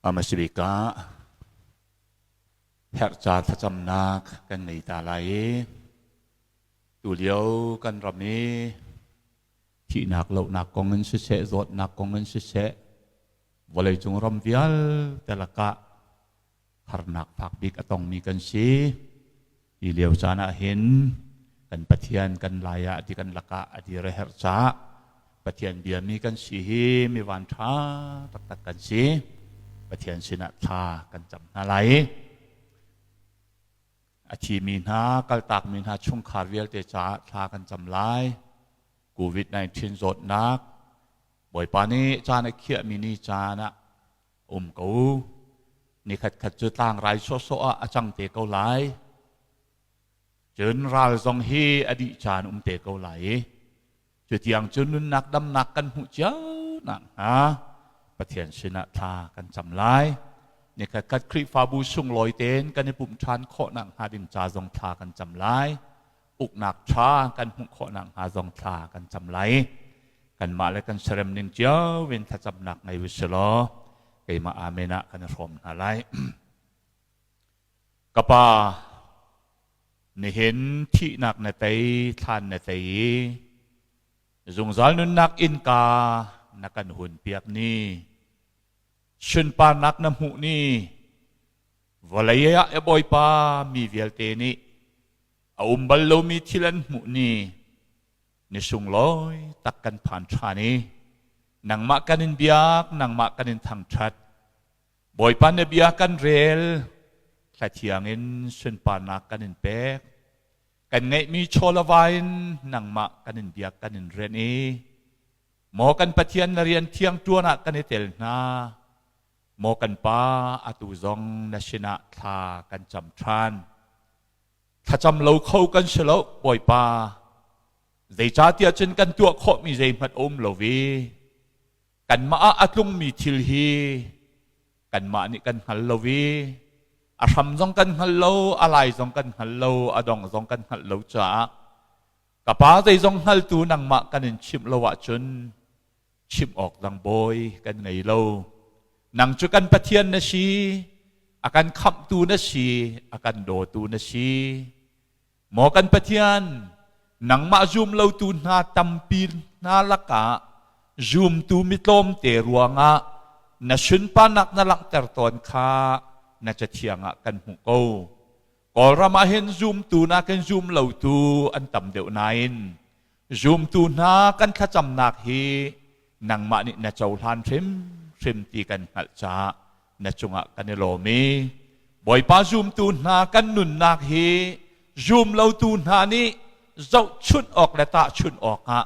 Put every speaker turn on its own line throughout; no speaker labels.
Hmasabik ah herhca thlacamnak kan ngei ta lai i tulio kan ram i thihnak lohnak kong in siseh, zawtnak kong in siseh, vawleicung ram vialte lakah harnak fak bik a tongmi kan si. Hi lio caan ah hin kan Pathian kan lai ah ti kan lakah a dir a herh caah Pathian biami kan si hi mi van ṭha taktak kan si. Pathian sinah thla kan cam hna lai. A thimi hna, kaltakmi hna chungkhar vialte caah thla kan cam lai. COVID-19 zawtnak Bawipa nih caan a khiahmi ni caan ah um ko. Nikhat khat cu tlangrai sawhsawh ah a cang te ko lai. Cun ral zong hi a dih caan um te ko lai i cutiang cu nunnak damnak kan hmuh cio nak hnga Pathian sinah thla kan cam lai. Nikhat khat Khrihfabu sunglawi tein kan i pumh ṭhan khawh nak hnga ding ca zong thla kan cam lai. Uknak ṭha kan hmuh khawh nak hnga zong thla kan cam lai. Kanmah le kan serem ning cio in thlacamnak ngei u silaw keimah amen ah kan i hrawm hna lai. Ka pa, nihin thihnak na tei, thlan na tei i zungzal nunnak innka na kan hun piak ni, sunparnak na hmuh ni, vawlei ah e Bawipa mi vialte nih a um bal lomi thil an hmuh ni, ni sunglawi tak kan phan ṭhan i nangmah kan in biak, nangmah kan in thangṭhat. Bawipa na bia kan rel, thlathiang in sunparnak kan in pek. Kan ngeihmi chawlava in nangmah kan in biak kan in rian i maw kan Pathian na rian thiang ṭuan ah kan i tel hna. Maw kan Pa, atu zong na sinah thla kan cam ṭhan. Thlacam lo kho kan si lo, Bawipa. Zeicahtiah cun kan tuah khawhmi zeihmanh a um lo i kanmah ah a tlungmi thil hi kanmah nih kan hngal lo i a hram zong kan hngal lo, a lai zong kan hngal lo, a dong zong kan hngalh lo caah ka pa zeizong hngaltu nangmah kan in chimh lo ahcun chimh awk dang bawi kan ngei lo. Nang cu kan Pathian na si, a kan khamhtu na si, a kan dawtu na si. Maw kan Pathian, nangmah zum lotu hna tampi hna lakah zumtu mi tlawmte ruangah na sunparnak na langhter tawn kha na cathiang ah kan hmuh ko. Kawlram ah hin zumtu nakin zum lotu an tam deuh nain zumtu hna kan thlacamnak hi nangmah nih na cohlan hrimhrim ti kan hngalh caah na cungah kan i lawm i Bawipa zumtu hna kan nunnak hi zum lotu hna nih zohchunh awk le tahchunh awkah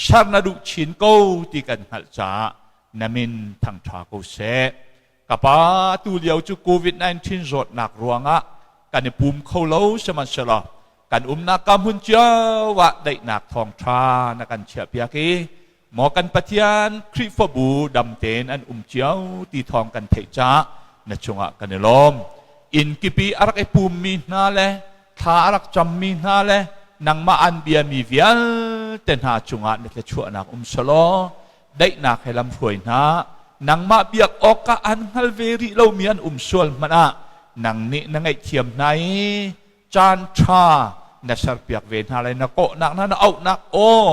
ser na duh chin ko ti kan hngalh caah na min thangṭha ko seh. Ka pa tu lio cu COVID-19 zawtnak ruangah kan i pum kho lo sihmanhsehlaw kan umnak ka hmun cio ah daihnak thawngṭha na kan chiahpiak i maw kan Pathian Khrihfabu dam tein an um cio ti thawng kan theih caah na cungah kan i lawm. Inn kipi a rak i pummi hna le thla a rak cammi hna le nangmah an biami vialte hna cungah na thluachuahnak um selaw daihnak he lamhruai hna. Nangmah biak awkah an hngal ve rih lomi an um sual hmanh ah nang nih na ngaihthiam hna i caan ṭha na serpiak ve hna lai. Na kawhnak hna, na auhnak aw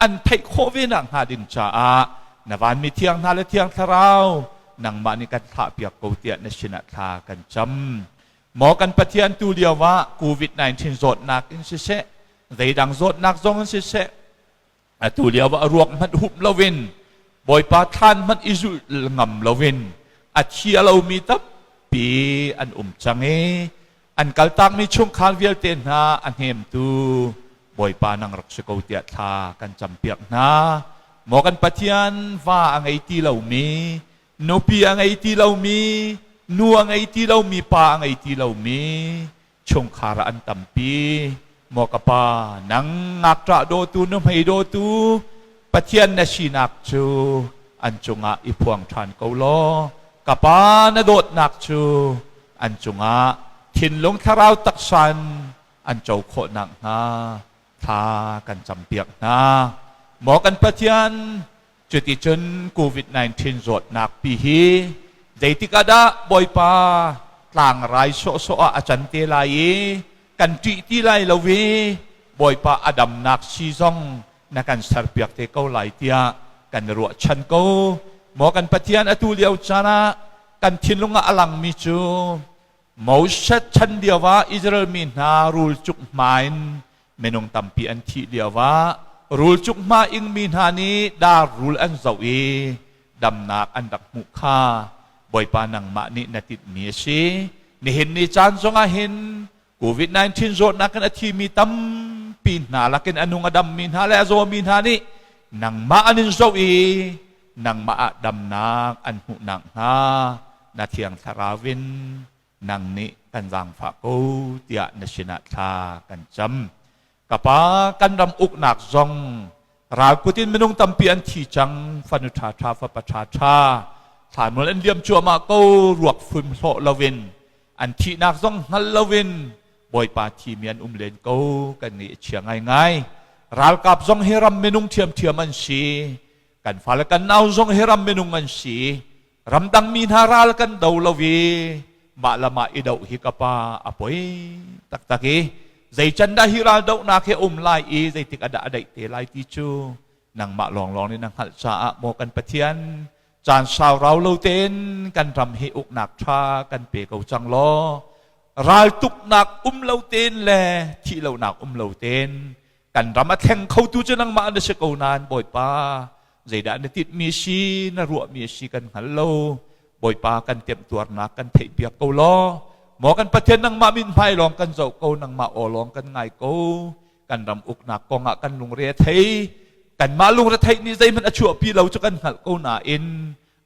an theih khawh ve nak hnga ding caah na vanmi thiang hna le thiang thlarau nangmah nih kan thlahpiak ko tiah na sinah thla kan cam. Maw kan Pathian, tu lio ah COVID-19 zawtnak in siseh, zeidang zawtnak zong in siseh, atu lio ah ruak hmanh hup loin, Bawipa thlan hmanh i zulh ngam loin a thi a lomi tampi an um cang i an kaltakmi chungkhar vialte hna a hnemtu Bawipa nang rak si ko tiah thla kan campiak hna. Maw kan Pathian, va a ngei ti lomi, nupi a ngei ti lomi, nu a ngei ti lomi, pa a ngei ti lomi chungkhar ah an tampi. Maw ka pa, nang ngakṭah dawtu, nuhmei dawtu Pathian na sinak cu an cungah i phuang ṭhan ko law ka pa na dawtnak cu an cungah thinlung thlarau taksa in an co khawh nakhnga thla kan campiak hna. Maw kan Pathian, cuticun COVID-19 zawtnak pi hi Zeitik ah dah Bawipa tlangrai sawhsawh ah a can te lai i kan ṭih ti lai lo i Bawipa a damnak si zong na kan serpiak te ko lai tiah kan ruahchan ko. Maw kan Pathian atu lio caan ah kan thinlung ah a langmi cu Moses chan lio ah Israel mi hna rul cuk hma in minung tampi an thih lio ah rul cuk hma ingmi hna nih dar rul an zoh i damnak an rak hmuh kha Bawipa nangmah nih na tinhmi a si. Nihin ni caan zongah hin COVID-19 zawtnak in a thimi tampi hna lakin a nung a dammi hna le a zawmi hna nih nangmah an in zoh i nangmah ah damnak an hmuh nakhnga na thiang thlarau in nang nih kan zaangfah ko tiah na sinah thla kan cam. Ka pa kan ram uknak zong ral kut in minung tampi an thi cang fanu ṭha ṭha fapa ṭha ṭha thlanmual an liam cuahmah ko ruak fum hlawh loin an thihnak zong hngal loin Bawipa thimi an um len ko kan nih a chia ngaingai ralkap zong hi ram minung ṭhiamṭhiam an si kan fale kan nau zong hi ram minung an si Ramdang mi hna ral kan do lo i mah le mah i doh hi ka pa a poi taktak i zei can dah hi ral dohnak hi um lai i zeitik ah dah a daih te lai ti cu nangmah lawnglawng nih na hngalh caah maw kan Pathian caan sau rau lo tein kan ram hi uknak ṭha kan pe ko cang law raltuknak um lo tein le thih lonak um lo tein kan ram a thleng khotu cu nangmah na si ko nain Bawipa zeidah na tinhmi si na ruahmi si kan hngal lo Bawipa kan temtuarnak kan theihpiak ko law maw kan Pathian nangmah mithmai lawng kan zoh ko nangmah aw lawng kan ngai ko kan ram uknak kong ah kan lungre a thei kanmah lungre theih nih zeihmanh a chuahpi lo cu kan hngalh ko nain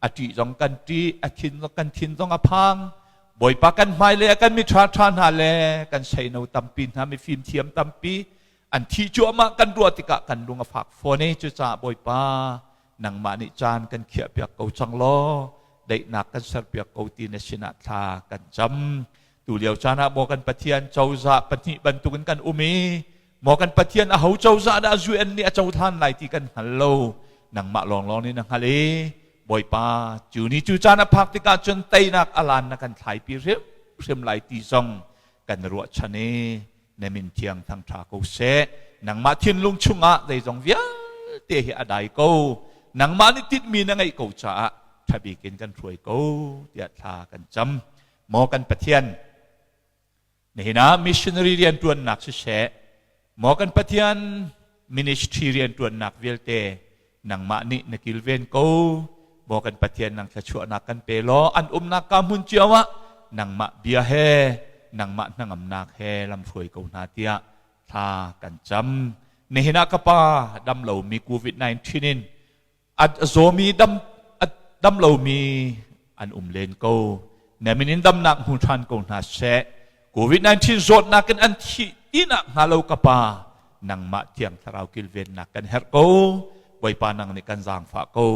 a ṭih zong kan ṭih a thin kan thin zong a phang Bawipa kan hmailei ah kan mi ṭha ṭha hna le kan seino tampi hna mifim thiam tampi an thih cuahmah kan ruah tikah kan lung a fak fawn i cucaah Bawipa nangmah nih caan kan khiahpiak ko cang law daihnak kan serpiak ko ti na sinah thla kan cam tu lio caan ah maw kan Pathian cozah pahnih bantukin kan um i maw kan Pathian aho cozah dah UN nih a cohlan lai ti kan hngal lo nangmah lawnglawng nih na hngal i Bawipa cu ni cu caan a phak tikah cun teinak alan na kan thlaipi hrimhrim lai ti zong kan ruahchan i na min thiang thangṭha ko seh nangmah thinlung chungah zeizong vialte hi a dai ko nangmah nih tinhmi na ngeih ko caah ṭhabik in kan hruai ko tiah thla kan cam maw kan Pathian Nihin ah missionary rianṭuannak siseh, maw kan Pathian ministry rianṭuannak vialte nangmah nih na kilven ko. Maw kan Pathian nang thluachuahnak kan pe law an umnak ka hmun cio ah nangmah bia he nangmah hnangamnak he lamhruai ko hna tiah thla kan cam. Nihin ah ka pa dam lomi COVID-19 in A zawmi dam a dam lomi an um len ko. Na min in damnak hmu ṭhan ko hna seh. COVID-19 zawtnak in an thih tinak hnga lo ka pa, nangmah thiang thlarau kilvennak kan herh ko. Bawipa nang nih kan zaangfah ko.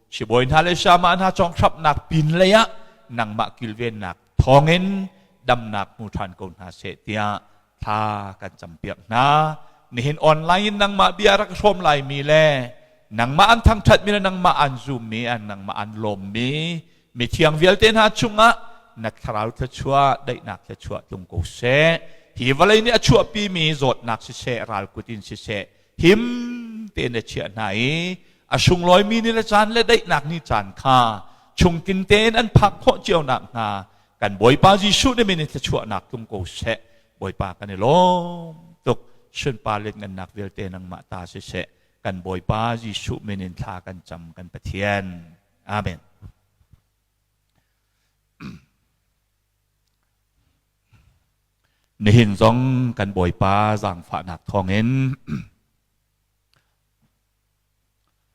Sibawi hna le sama hna cawnghrapnak pin lei ah nangmah kilvennak thawngin damnak hmu ṭhan ko hna seh tiah thla kan campiak hna. Nihin online in nangmah bia rak hrawm laimi le nangmah an thangṭhatmi le nangmah an zummi an nangmah an lawmmi mithiang vialte hna chungah na thlarau thluachuah daihnak thluachuah tlung ko seh. Hi vawlei nih a chuahpimi zawtnak siseh ral kut in siseh him tein na chiah hna i a sunglawimi ni le caan le daihnak ni caan kha chungtin tein an phak khawh cio nakhnga kan Bawipa Jesuh nih min in thluachuahnak tlung ko seh. Bawipa kan i lawm tuk. Sunpar le ngannak vialte nangmah ta siseh. Kan Bawipa Jesuh min in thla kan cam kan Pathian. Amen. Nihin zong kan Bawipa zaangfahnak thawngin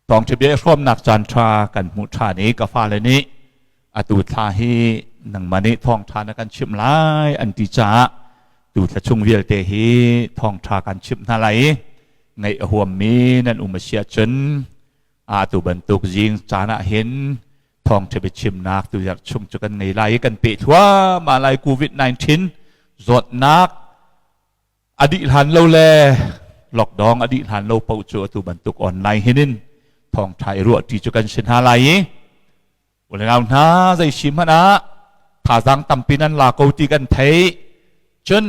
Thawngṭha bia i hrawmnak caanṭha kan hmuh ṭhan i ka fale nih atu thla hi nangmah nih thawngṭha na kan chimh lai an ti caah tu thla chung vialte hi thawngṭha kan chimh hna lai i ngaih a huammi nan um a si ahcun atu bantuk zing caan ah hin thawngṭha biachimnak tu zarh chung cu kan ngei lai i kan peh thluahmah lai COVID-19 zawtnak A dih hlan lo le lockdown a dih hlan lo paoh cu atu bantuk online hin in thawngṭha i ruahṭi cu kan si hna lai i Unau hna zei si hmanh ah thazaang tampi nan la ko ti kan theih. Cun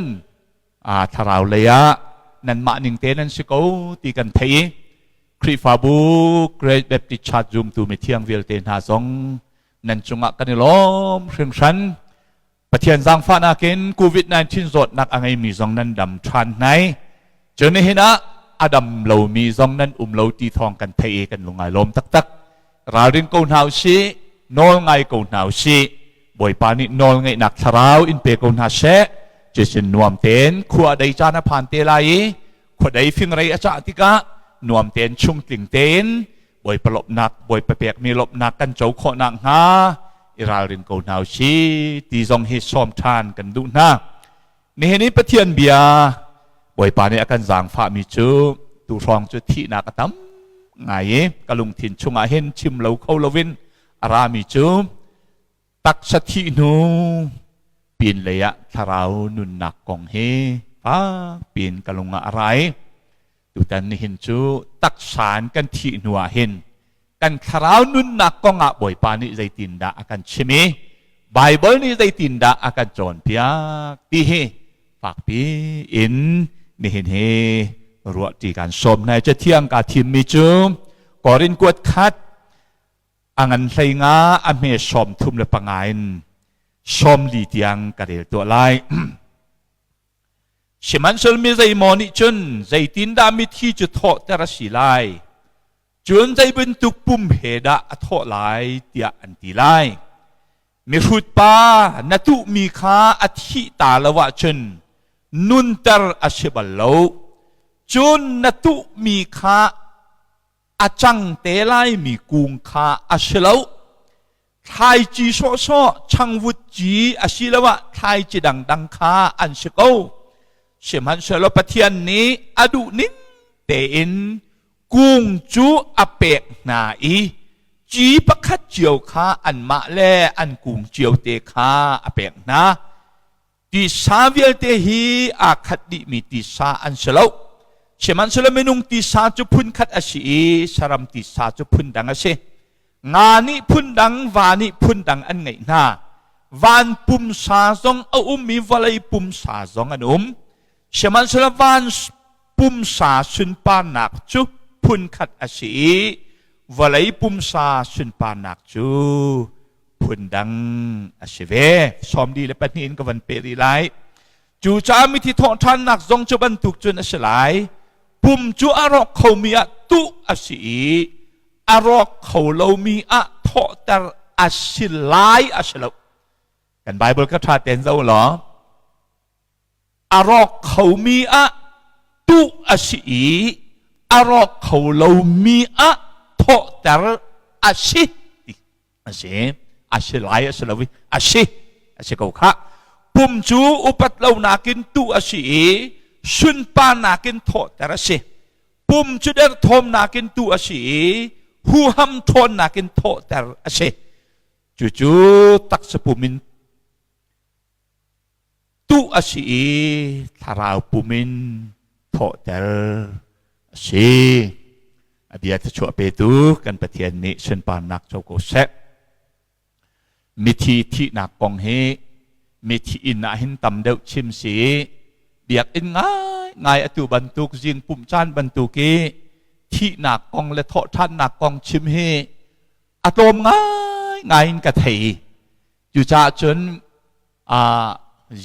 thlarau lei ah nanmah ning te nan si ko ti kan theih i Khrihfabu Great Baptist Church zumtu mithiang vialte hna zong nan cungah kan i lawm hringhran. Pathian zaangfahnak in COVID-19 zawtnak a ngeimi zong nan dam ṭhan hnai. Cun nihin ah a dam lomi zong nan um lo ti thawng kan theih i kan lungai lawm taktak. Ralring ko hna usih, nawl ngai ko hna usih. Bawipa nih nawl ngeihnak thlarau in pe ko hna seh. Cucun nuam tein khua dei caan a phan te lai i khua dei fingrei a cah tikah nuam tein chungtling tein Bawipa lawmhnak Bawipa pekmi lawmhnak kan co khawh nakhnga i ralrin ko hna usih ti zong hi sawm ṭhan kan duh hna. Nihin i Pathian bia Bawipa nih a kan zaangfahmi cu tu hrawng cu thihnak a tam ngai i ka lungthin chungah hin chim lo kho loin a rami cu taksa thih hnu pinlei ah thlarau nunnak kong hi fak piin ka lung ah a ra i tutan nihin cu taksa in kan thih hnu ah hin kan thlarau nunnak kong ah Bawipa nih zeitindah a kan chim i Baibal nih zeitindah a kan cawnpiak ti hi fakpi in nihin hi ruahṭi kan sawm hna. Cathiang kaa thimmi cu Korin kuat khat a ngan 15 a hme 35 in 40 tiang ka rel tuah lai. Sihmanhsehlaw mi zeimaw nih cun zeitindah mithi cu thawhter a si lai? Cun zei bantuk pum he dah a thawh lai tiah an ti lai. Mihrut pa na tuhmi kha a thih ta lo ahcun nunter a si bal lo. Cun na tuhmi kha a cang te laimi kung kha a si lo. Thlaici sawhsawh, changvut ci asiloah thlaici dangdang kha an si ko. Sihmanhsehlaw Pathian nih a duh ning tein kung cu a pek hna i ci pakhat cio kha anmah le an kung cio te kha a pek hna. Tisa vialte hi aa khat dihmi tisa an si lo. Sihmanhsehlaw minung tisa cu phunkhat a si i saram tisa cu phundang a si. Nga nih phundang, va nih phundang an ngeih hna. Van pumsa zong a um i vawlei pumsa zong an um. Sihmanhsehlaw van pumsa sunparnak cu phunkhat a si i vawlei pumsa sunparnak cu phundang a si ve. 42 in ka van peh rih lai. Cucaah mithi thawhṭhannak zong cu bantuk cun a si lai. Pum cu a rawk khomi ah tuh a si i a rawk kho lomi ah thawhter a si lai a si lo. Kan Bible ka ṭha tein zoh law a rawk khomi ah tuh a si i a rawk kho lomi ah thawhter a si ti a si. A si lai a si lo i a si a si ko khah. Pum cu upat lo nakin tuh a si i sunparnak in thawhter a si. Pum cu derthawmnak in tuh a si i huham ṭhawnnak in thawhter a si. Cucu taksa pum in tuh a si i thlarau pum in thawhter a si. A bia thluachuah petu kan Pathian nih sunparnak co ko seh. Mithi thihnak kong hi mithi inn ah hin tam deuh chim si. Biakinn ngai ngai atu bantuk zing pumh caan bantuk i thihnak kong le thawhṭhannak kong chim hi a tlawm ngai ngai in ka thei. Cucaah cun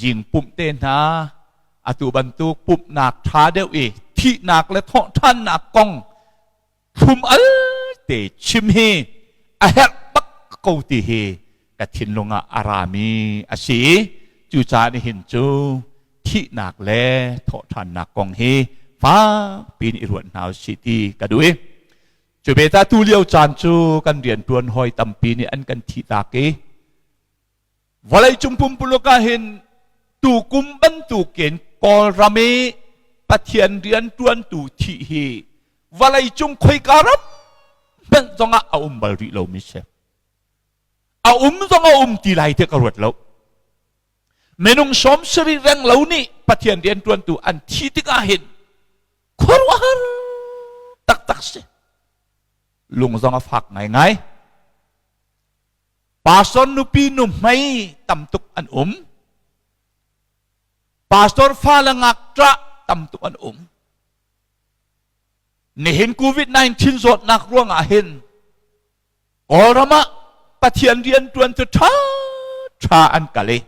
zing pumh te hna atu bantuk pumhnak ṭha deuh i thihnak le thawhṭhannak kong thlum al te chim hi a herh bak ko ti hi ka thinlung ah a rami a si i cucaah nihin cu thihnak le thawhṭhannak kong hi fak piin i ruat hna usih ti ka duh i cu ve ta tu lio caan cu kan rianṭuan hawi tampi nih an kan thihtak i Vawleicung pumpuluk ah hin tukum bantukin Kawlram i Pathian rianṭuantu thih hi vawleicung khoika ram hmanh zongah a um bal rih lomi si. A um zong a um ti lai ti ka ruat lo. Minung 70 reng lo nih Pathian rianṭuantu an thi tikah hin khuaruahhar taktak si. Lung zong a fak ngaingai. Pastor nupi nuhmei tam tuk an um. Pastor fa le ngakṭah tam tuk an um. Nihin COVID-19 zawtnak ruangah hin Kawlram ah Pathian rianṭuan cu ṭha ṭha an kal i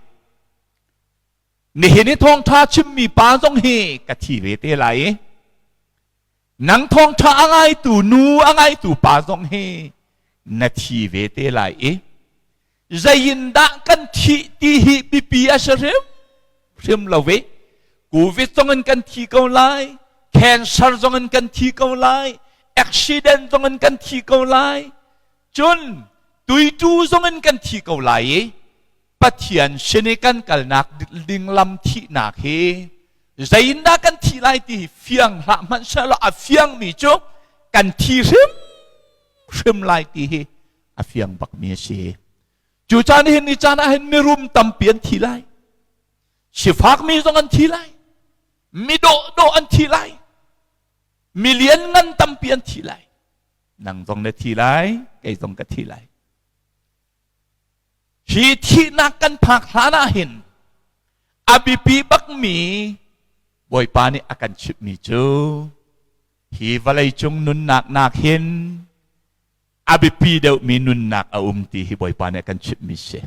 nihin i thawngṭha chimmi pa zong hi ka thi ve te lai i nang thawngṭha a ngaitu nu a ngaitu pa zong hi na thi ve te lai i zeiindah kan thih ti hi biapi a si hrim hrim lo ve. Covid zong in kan thi ko lai, cancer zong in kan thi ko lai, accident zong in kan thi ko lai, cun tuitu zong in kan thi ko lai i Pathian sin i kan kalnak ding lam thihnak hi zeiindah kan thih lai ti hi fiang hlah hmanh sehlaw a fiangmi cu kan thi hrim hrim lai ti hi a fiang bakmi a si. Cu caan hin ni caan ah hin mirum tampi an thi lai. Sifakmi zong an thi lai. Mi dawhdawh an thi lai. Mi lianngan tampi an thi lai. Nang zong na thi lai, kei zong ka thi lai. Hi thihnak kan phak hlan ah hin a biapi bakmi Bawipa nih a kan chimhmi cu hi vawleicung nunnak nak hin a biapi deuhmi nunnak a um ti hi Bawipa nih a kan chimhmi si.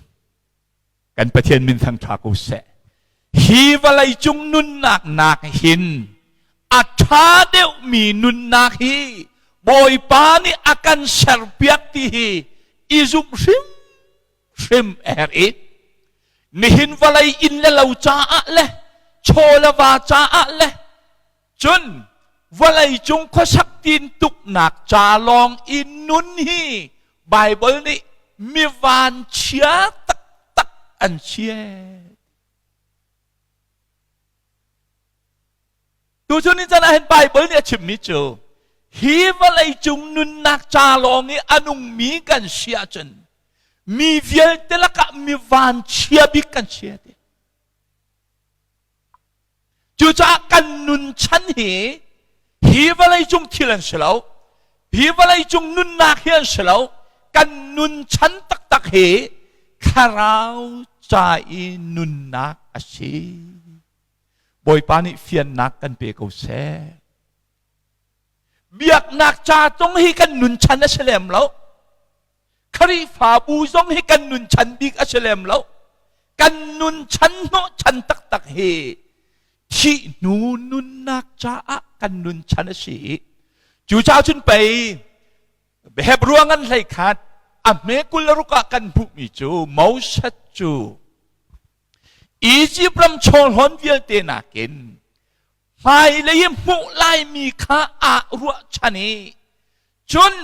Kan Pathian min thangṭha ko seh. Hi vawleicung nunnak nak hin a ṭha deuhmi nunnak hi Bawipa nih a kan serpiak ti hi i zumh hrim hrim a herh i nihin vawlei inn le lo caah le chaw le va caah le Cun vawleicung khuasak tintuknak ca lawng i nun hi Baibal nih mi vanchia taktak an si. Tuchun ni chan ah hin Baibal nih a chimmi cu hi vawleicung nunnak ca lawng i a nungmi kan si ahcun mi vialte lakah mi vanchia bik kan si ti. Cucaah kan nun chan hi hi vawleicung thil an si lo. Hi vawleicung nunnak hi an si lo. Kan nun chan taktak hi thlarau ca i nunnak a si. Bawipa nih fiannak kan pe ko seh. Biaknak ca tung hi kan nun chan a si lem lo. Khrihfabu zong hi kan nun chan bik a si lem lo. Kan nun chan hnawh chan taktak hi thih hnu nunnak caah kan nun chan a si i cucaah cun pei Hebrew ngan hlei khat a hme 26 ah kan hmuhmi cu Moses cu Egypt ram chawhlawn vialte nakin hmailei i hmuh laimi kha aa ruahchan i cun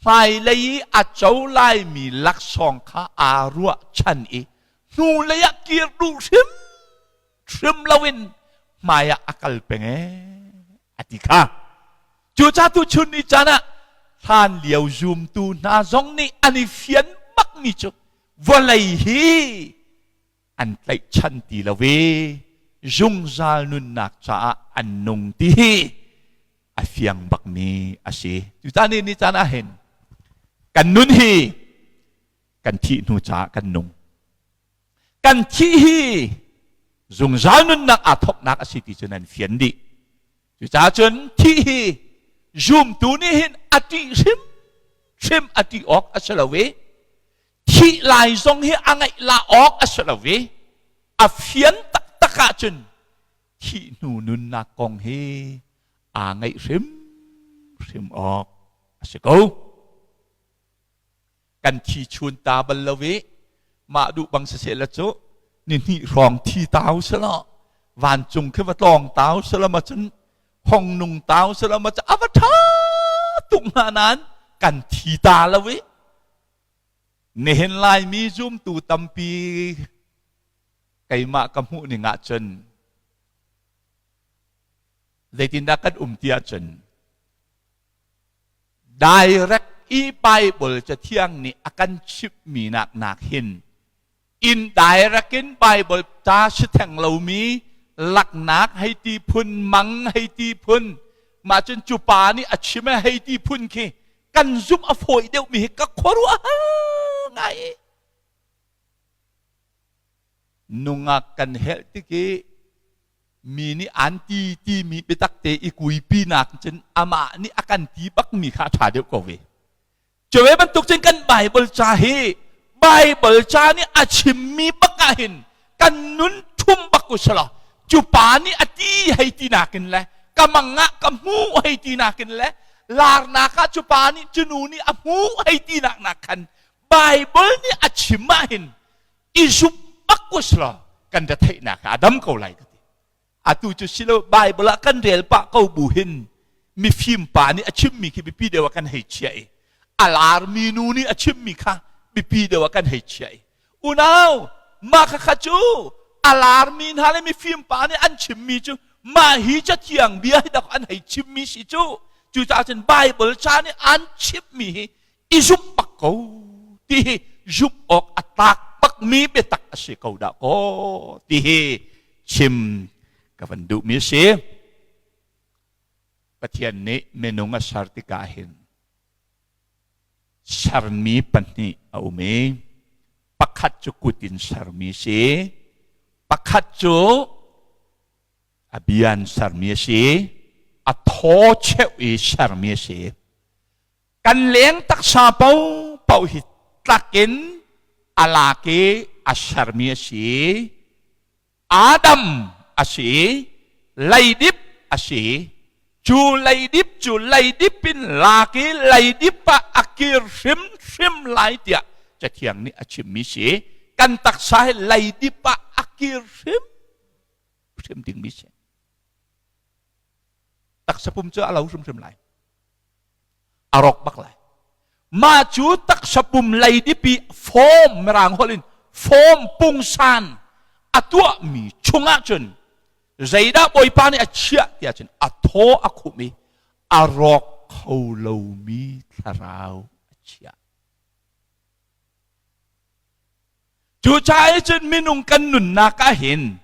hmailei i a co laimi laksawng kha aa ruahchan i hnulei ah kir duh hrim hrim loin hmai ah a kal peng ee a ti kha. Cucaah tuchun ni caan ah hlan lio zumtu hna zong nih an i fian bakmi cu vawlei hi an tlaihchan ti lo i zungzal nunnak caah an nung ti hi a fiang bakmi a si. Cucaah ni ni caan ah hin kan nun hi kan thih hnu caah kan nung. Kan thih hi zungzal nunnak aa thawknak a si ti cu nan fian dih. Cucaah cun thih hi zumtu nih hin a ṭih hrim hrim a ṭih awk a si lo i thih lai zong hi a ngaih la awk a si lo i a fian taktak ahcun thih hnu nunnak kong hi aa ngaih hrim hrim awk a si ko. Kan thi chun ta bal lo i mah duh bang siseh la cu ni hnih hrawng thi tau selaw vancung khi va tlawng tau selaw ma cun hong nung tau selaw ma cu a va ṭha tuk hna nain kan thi ta lo i Nihin Laimi zumtu tampi keimah ka hmuh ning ahcun zeitindah kan um ti ahcun direct i Bible cathiang nih a kan chimhmi nak nak hin indirect in Bible ta si theng lomi laknak hei ti phun mang hei ti phun mah cun cu pa nih a chim hei ti phun khi kan zumh a fawi deuhmi hi ka khuaruah. ngai i nungak kan helh tik i mi nih an ti timi biatak te i kuipi nak cun amah nih a kan ti bak mi kha a ṭha deuh ko ve. Cuve bantuk cun kan Bible ca hi Bible ca nih a chimmi bak ah hin kan nun ṭhum bak u selaw cu pa nih a ti hei ti nakin le ka mang ah ka hmu hei ti nakin le larnak ah cu pa nih cu nu nih a hmu hei ti nak nak khan Bible nih a chim ah hin i zumh bak u selaw kan retheihnak a dam ko lai ka ti. Atu cu silo Bible ah kan rel pah ko bu hin mifim pa nih a chimmi khi biapi deuh ah kan hei chiah i a larmi nu nih a chimmi kha biapi deuh ah kan hei chiah i unau mah khakha cu a larmi hna le mifim pa nih an chimmi cu mah hi cathiang bia hi dak an hei chimmi si cu. Cucaah cun Bible ca nih an chimmi hi i zumh bak ko ti hi zumh awk a tlak bakmi biatak a si ko dah kaw ti hi chim ka van duhmi a si. Pathian nih minung a ser tikah hin sermi pahnih a um i pakhat cu kut in sermi si, pakhat cu a bia in sermi a si, a thaw cheuh i sermi a si. Kan leng taksa paohpaoh hi tlak in a lak i a sermi a si. Adam a si, leidip a si. Cu leidip cu leidip in lak i leidip ah a kir hrimhrim lai tiah Cathiang nih a chimmi si. Kan taksa hi leidip ah a kir hrimhrim dingmi si. Taksa pum cu a lo hrimhrim lai. A rawk bak lai. Mah cu taksa pum leidipi form, mirang holh in form, pungsan a tuahmi chungah cun zeidah Bawipa nih a chiah tiah cun a thaw a khumh i a rawk kho lomi thlarau a chiah. Cucaah cun minung kan nunnak ah hin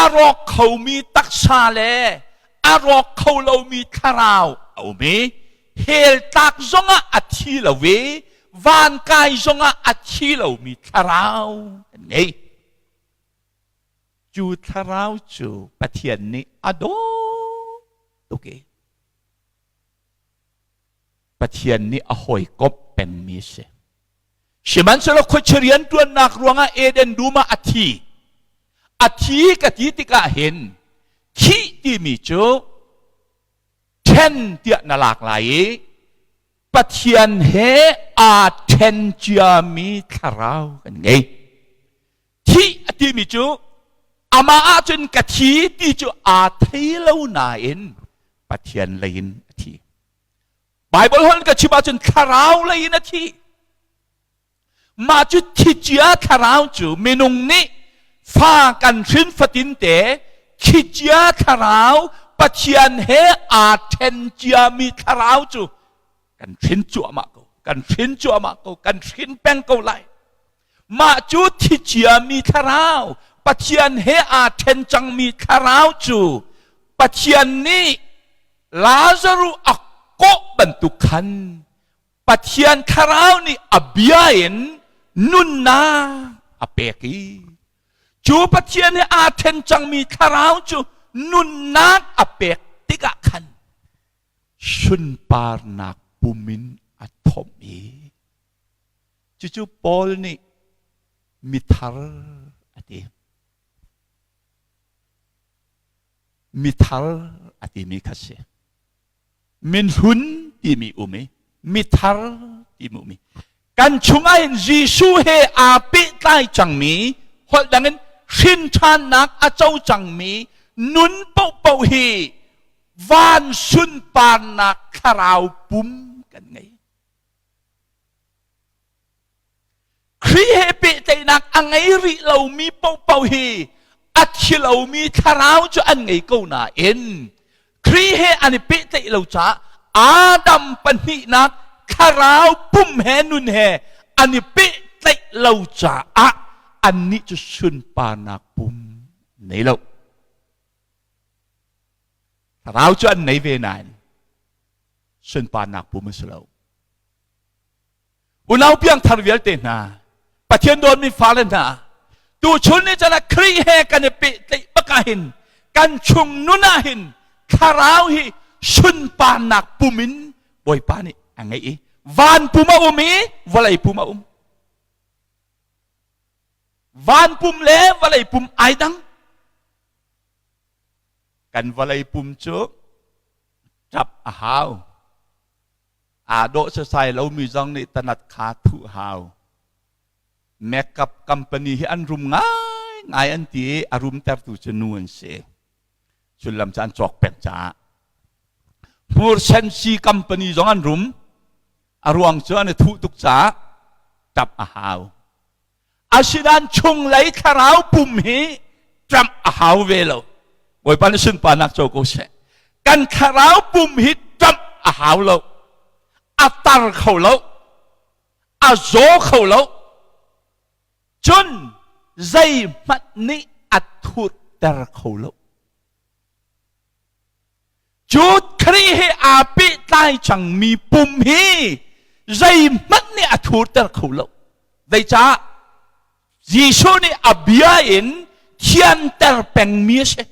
a rawk khomi taksa le a rawk kho lomi thlarau a um i hell tlak zongah a thi lo i van kai zongah a thi lomi thlarau kan ngei. Cu thlarau cu Pathian nih a dawt tuk i Pathian nih a hawikomh pengmi a si. Sihmanhsehlaw khuachia rianṭuannak ruangah Eden dum ah a thi. A thi ka ti tikah hin thih timi cu ṭhen tiah na lak lai i Pathian he aa ṭhen ciami thlarau kan ngei. Thih a timi cu amah ahcun ka thi ti cu aa thei lo nain Pathian lei in a thi. Bible holh ka chim ahcun thlarau lei in a thi. Mah cu thicia thlarau cu minung nih fa kan hrin fatin te thicia thlarau, Pathian he aa ṭhen ciami thlarau cu kan hrin cuahmah ko, kan hrin cuahmah ko, kan hrin peng ko lai. Mah cu thiciami thlarau, Pathian he aa ṭhen cangmi thlarau cu Pathian nih Lazaruh a kawh bantuk khan Pathian thlarau nih a bia in nunnak a pek i cu Pathian he aa ṭhen cangmi thlarau cu nunnak a pek tikah khan sunparnak pum in a thomh i cucu Paul nih mithar a ti. Mithar a timi kha si. Minhlun timi um i mithar timi um i kan chungah hin Jesuh he aa pehtlai cangmi, holh dang in hrin ṭhannak a co cangmi nun paohpaoh hi van sunparnak thlarau pum kan ngei. Khrih he pehtlaihnak a ngei rih lomi paohpaoh hi a thi lomi thlarau cu an ngei ko nain Khrih he an i pehtlaih lo caah Adam pahnihnak thlarau pum he nun he an i pehtlaih lo caah annih cu sunparnak pum nei lo. Thlarau cu an nei ve nain sunparnak pum a si lo. Unau piangthar vialte hna, Pathian dawtmi fale hna, tuchun ni chan ah Khrih he kan i pehtlaih bak ah hin kan chung nun ah hin thlarau hi sunparnak pum in Bawipa nih a ngeih i van pum a um i vawlei pum a um. Van pum le vawlei pum ai dang. Kan vawlei pum cu ṭap a hau. Aa dawh sasai lomi zong nih tanat kha thuh hau. Makeup company hi an rum ngaingai an ti i a rumtertu cu nu an si. Sullam cu an cawk peng caah. Hmursen si company zong an rum. A ruang cu an i thuh tuk caah ṭap a hau. Asinain chunglei thlarau pum hi ṭamh a hau ve lo. Bawipa nih sunparnak co ko seh. Kan thlarau pum hi ṭamh a hau lo. A tar kho lo. A zaw kho lo. Cun zeihmanh nih a thurter kho lo. Cu Khrih he aa pehtlai cangmi pum hi zeihmanh nih a thurter kho lo. Zeicah? Jesuh nih a bia in thianter pengmi a si.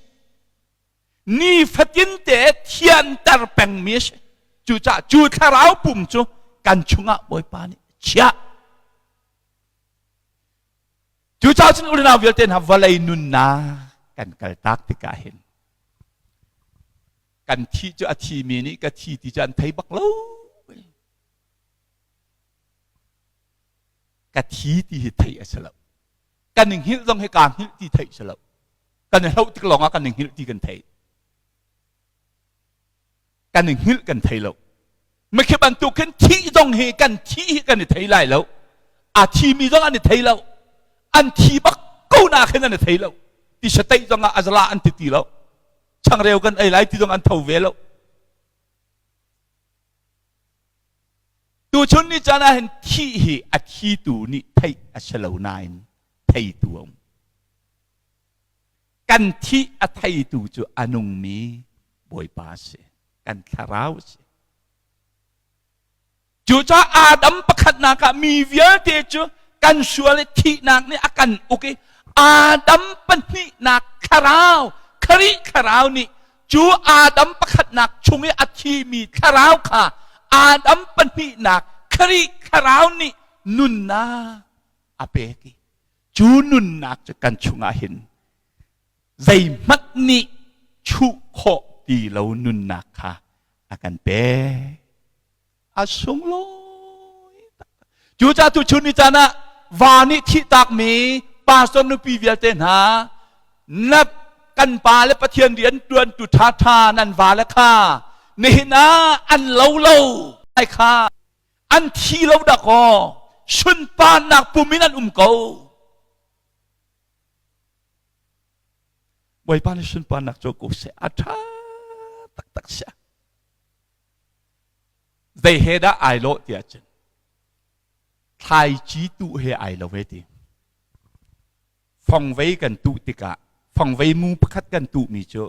Nifatinte thianter pengmi a si. Cucaah cu thlarau pum cu kan chungah Bawipa nih chiah. Cucaah cun unau vialte hna vawlei nunnak kan kaltak tikah hin kan thih cu a thimi nih ka thi ti cu an thei bak lo. Ka thi ti hi theih a si lo. Kan i hngilh zong hi kaa hngilh ti theih si lo. Kan i hloh tik lawngah kan i hngilh ti kan thei. Kan i hngilh kan thei lo. Mikhi bantuk khin thih zong hi kan thih hi kan i thei lai lo. A thimi zong an i thei lo. An thi bak ko na khin an i thei lo. Ti sateih zong ah azala an ti ti lo. Changreu kan ei lai ti zong an tho ve lo. Tuchun ni caan ah hin thih hi a thitu nih theih a si lo nain theitu a um. Kan thih a theitu cu a nungmi Bawipa a si. Kan thlarau a si. Cucaah Adam pakhatnak ah mi vialte cu kan sual i thihnak nih a kan uk i Adam pahnihnak thlarau, Khrih thlarau nih cu Adam pakhatnak chung i a thimi thlarau kha Adam pahnihnak Khrih thlarau nih nunnak a pek i cu nunnak cu kan chungah hin zeihmanh nih chuh khawh ti lo nunnak kha a kan pek. A sunglawi taktak. Cucaah tuchun ni caan ah va nih thihtakmi pastor nupi vialte hna na kan pa le Pathian rian ṭuantu ṭhaṭha nan va le kha nihin ah an lo lo ai kha an thi lo dakaw sunparnak pum in an um ko. Bawipa nih sunparnak cu ko seh a ṭha taktak sia. Zei he dah ai lawh tiah cun thlaici tuh he ai lo ve ti. Fongvei kan tuh tikah fongvei mu pakhat kan tuhmi cu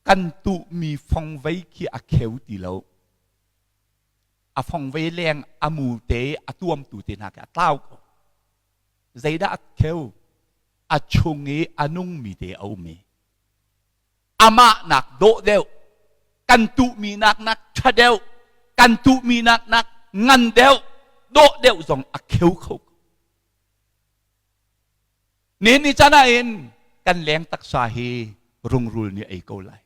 kan tuhmi fongvei khi a kheu ti lo. A fongvei leng a mu te a tuamtu te hna khi a tlau ko. Zeidah a kheu? A chung i a nungmi te a um i amah nak dawh deuh kan tuhmi nak nak ṭha deuh kan tuhmi nak nak ngan deuh dawh deuh zong a kheu kho ni ni caan ah in kan leng taksa hi rungrul nih ei ko lai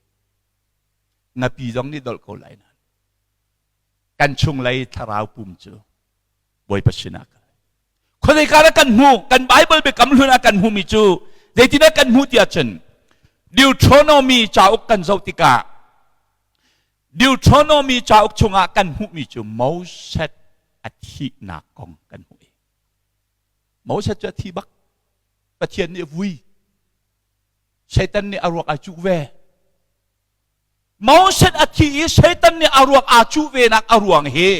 ngapi zong nih dolh ko lai nan kan chunglei thlarau pum cu Bawipa sinah kal. Khuazei dah kan hmuh? Kan Bible biakam hlun ah kan hmuhmi cu zeitindah kan hmuh tiah cun Deuteronomy cauk kan zoh tikah Deuteronomy cauk chungah kan hmuhmi cu Moses a thihnak kong kan hmuh i Moses cu a thi bak. Pathian nih a vui. Satan nih a ruak ai cuh ve. Moses a thi i Satan nih a ruak aa cuh venak a ruang hi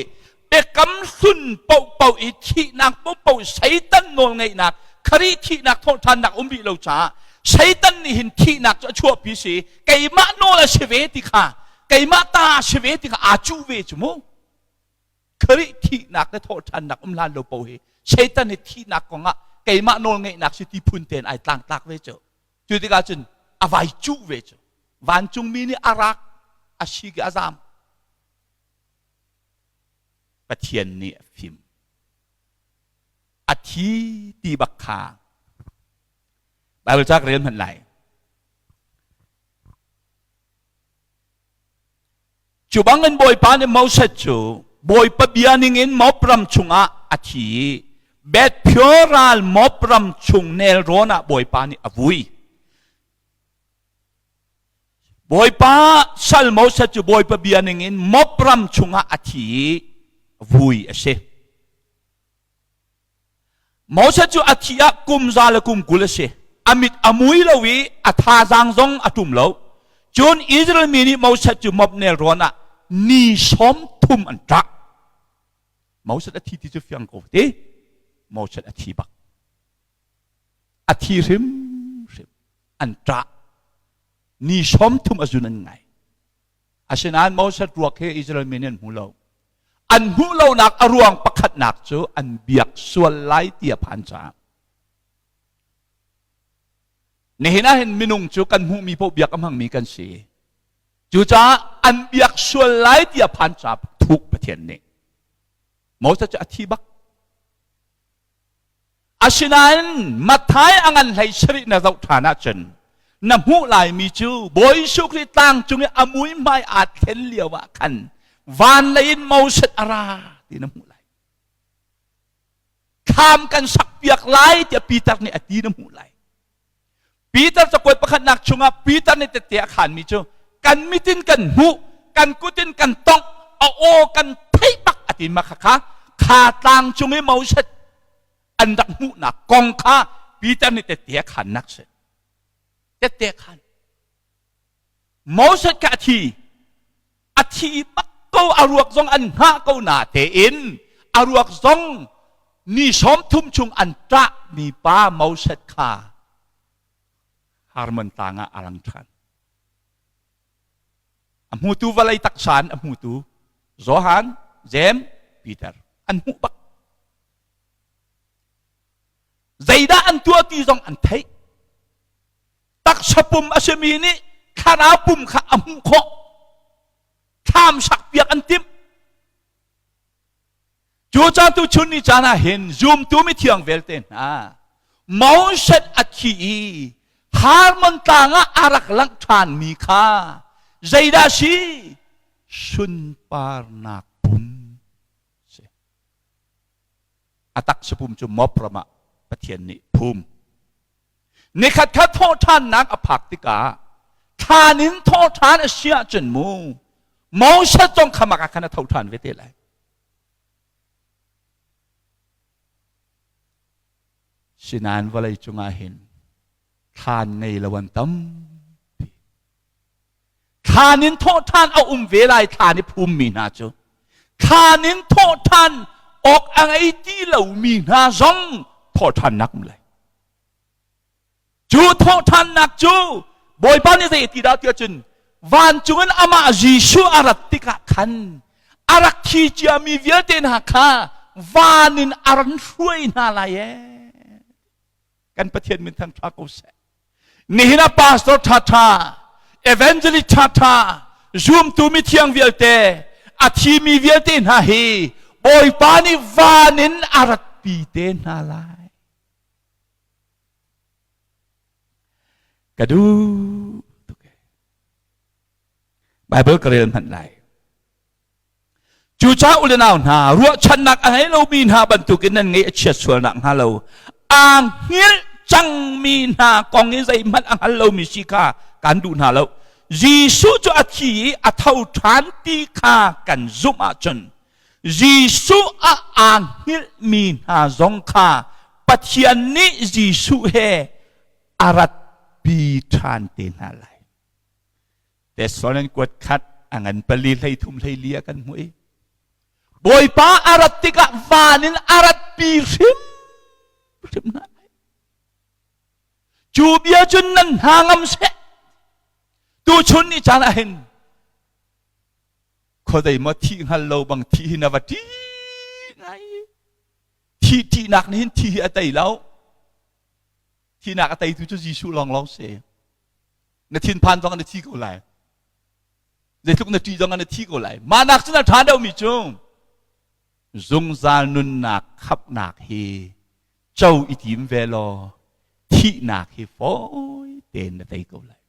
biakam hlun paohpaoh i thihnak paohpaoh Satan nawlngeihnak Khrih thihnak thawhṭhannak um rih lo caah Satan nih hin thihnak cu a chuahpi si keimah nawl a si ve ti kha keimah ta a si ve ti kha aa cuh ve cu mu. Khrih thihnak le thawhṭhannak um hlan lo paoh hi Satan hi thihnak kongah keimah nawlngeihnak si ti phun tein ai tlangtlak ve cu. Cu tikah cun a vai cuh ve cu. Vancungmi nih a rak a si a zam. Pathian nih a fim. A thi ti bak kha Bible ca ka rel hmanh lai. Cu bangin Bawipa nih Moses cu Bawipa bia ningin Moab ram chungah a thi i Beth Peor ral Moab ram chung nelrawn ah Bawipa nih a vui. Bawipa sal Moses cu Bawipa bia ningin Moab ram chungah a thi i vui a si. Moses cu a thih ah kum za le kum 20 a si. A mit a mui lo i a thazaang zong a ṭum lo. Cun Israel mi nih Moses cu Moab nelrawn ah ni 30 an ṭah. Moses a thi ti cu fiang ko ti. Moses a thi bak. A thi hrimhrim. An ṭah. Ni 30 a zun an ngai. Asinain Moses ruak hi Israel mi nih an hmu lo. An hmuh lonak a ruang pakhatnak cu an biak sual lai ti a phan caah. Nihin ah hin minung cu kan hmuhmi paoh biak a hmangmi kan si. Cucaah an biak sual lai ti a phan caah thuk Pathian nih. Moses cu a thi bak. Asinain Matthai a ngan hlei sarih na zoh ṭhan ahcun na hmuh laimi cu Bawi Jesuh Khrih tlang cung i a muihmai aa thlen lio ah khan van lei in Moses a ra ti na hmuh lai. Thlam kan sakpiak lai tiah Peter nih a ti na hmuh lai. Peter cakuat pakhatnak chungah Peter nih tette a khanmi cu kan mit in kan hmuh, kan kut in kan tongh, a aw kan theih bak a ti ma kha kha kha tlang cung i Moses an rak hmuhnak kong kha Peter nih tette a khannak si. Tette a khan. Moses kha a thi. A thi bak ko a ruak zong an hngah ko na tein a ruak zong ni 30 chung an ṭah mi pa Moses kha Harmon tlang ah a lang ṭhan. A hmutu vawlei taksa in a hmutu Johan, Jeim, Peter an hmuh bak. Zeidah an tuah ti zong an theih. Taksa pum a simi nih thlarau pum kha a hmuh khawh. Thlam sakpiak an timh. Cu caan tu chun ni caan ah hin zumtu mithiang vialte hna Moses a thi i Harmon tlang ah a rak langh ṭhanmi kha zeidah si? Sunparnak pum si. A taksa pum cu Moab ram ah Pathian nih phum. Nikhat kha thawhṭhannak a phak tikah thlan in thawhṭhan a si ahcun mu Moses zong kha mak ah khan a tho ṭhan ve te lai. Sinain vawlei cungah hin thlan ngei lo an tampi. Thlan in thawhṭhan a um ve lai thlan i phummi hna cu. Thlan in thawhṭhan awk a ngei ti lomi hna zong thawhṭhannak um lai. Cu thawhṭhannak cu Bawipa nih zei a ti dah tiah cun vancung in amah Jesuh a rat tikah khan a rak thi ciami vialte hna kha van in a ran hruai hna lai ee. Kan Pathian min thang ṭha ko seh. Nihin ah pastor ṭhaṭha, evangelist ṭhaṭha, zumtu mithiang vialte, a thimi vialte hna hi Bawipa nih van in a ratpi te hna lai. Ka duh tuk e. Bible ka rel hmanh lai. Cucaah u le nau hna, ruahchannak a ngei lomi hna bantukin nan ngeih a chiat sualnak hnga lo, aa hngilh cangmi hna kong i zeihmanh a hngal lomi si kha kan duh hna lo. Jesuh cu a thi i a tho ṭhan ti kha kan zumh ahcun Jesuh ah aa hngilhmi hna zong kha Pathian nih Jesuh he a ratpi ṭhan te hna lai. Thessalonian kuat khat a ngan pali 13 14 ah kan hmuh i Bawipa a rat tikah van in a ratpi hrim hrim hna lai. Cu bia cun nan hna ngam seh. Tuchun ni caan ah hin khuadei maw thih hngal lo bang thih hi na va ṭih. Thih ṭihnak nih hin thi hi a tei lo. Thihnak a teitu cu Jesuh lawnglawng si. Na thinphan zong na thi ko lai. Zeitluk na ṭih zong na thi ko lai. Mah nak cun a ṭha deuhmi cu zungzal nunnak khapnak hi co i tim ve law thihnak hi fawi tein na tei ko lai.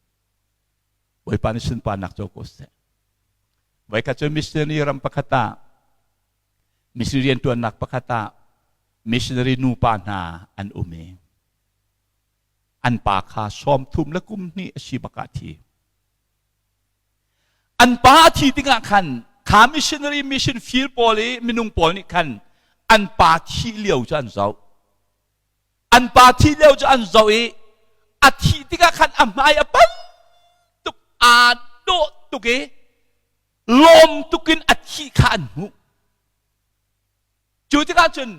Bawipa nih sunparnak co ko seh. Voikhat cu missionary ram pakhat ah missionary rianṭuannak pakhat ah missionary nupa hna an um i an pa kha 30 le kum hnih a si bak ah thi. An pa a thi tikah khan kha missionary mission field pawl i minung pawl nih khan an pa thih lio cu an zoh. An pa thih lio cu an zoh i a thih tikah khan a hmai a pan tuk aa dawh tuk i lawm tuk in a thih kha an hmuh. Cu tikah cun